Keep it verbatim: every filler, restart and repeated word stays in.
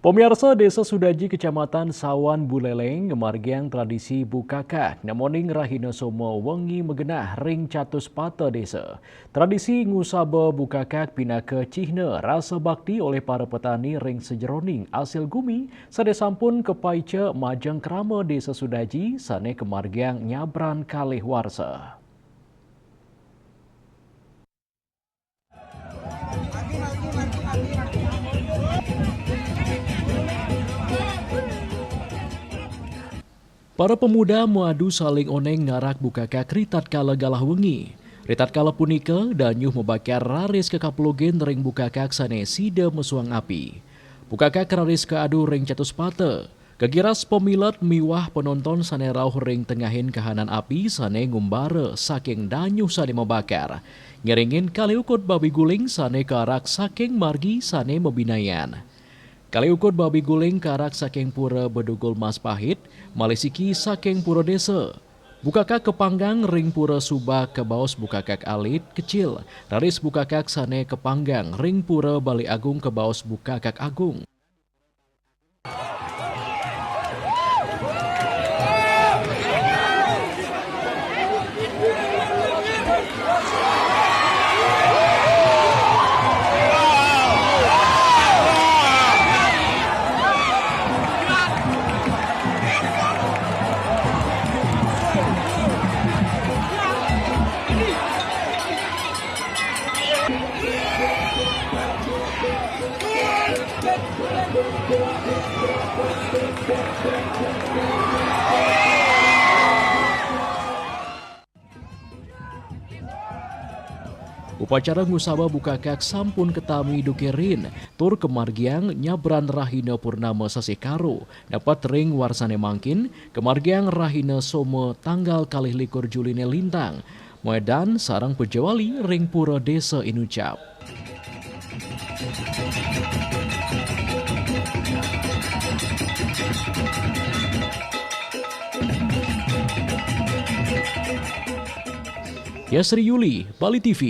Pemirsa, Desa Sudaji, Kecamatan Sawan Buleleng, ngamargiang tradisi bukakak, nemoning rahina soma wengi magenah ring catus pata desa. Tradisi ngusaba bukakak pinaka cihna rasa bakti olih para petani ring sajeroning asil gumi, sane sampun kapaica majeng krama Desa Sudaji sane kamargiang nyabran kalih warsa. Para pemuda madu saling oneng ngarak bukakak ritatkala galah wengi. Ritatkala punika, danyuh mabakar raris kakaplugin ring bukakak sane sida mesuang api. Bukakak raris kaadu ring catus pata. Kagiras pamilet miwah penonton sane rauh ring tengahin kahanan api sane ngumbara saking danyuh sane mabakar. Ngiringin kalih ukud babi guling sane karak saking margi sane mabinayan. Kalih ukud babi guling karak saking pura Bedugul Mas Pahit, malih siki saking pura desa. Bukakak kapanggang ring pura Subak kabaos bukakak alit kecil, raris bukakak sane kapanggang ring pura Bali Agung kabaos bukakak agung. Upacara ngusaba bukakak sampun katami duke rin, tur kamargiang nyabran rahina purnama sasih Karo, nepet ring warsane mangkin, kamargiang rahina Soma tanggal kalih likur Juline lintang, madan sareng pujawali ring pura Desa Inucap. Yasri Yuli, Bali T V.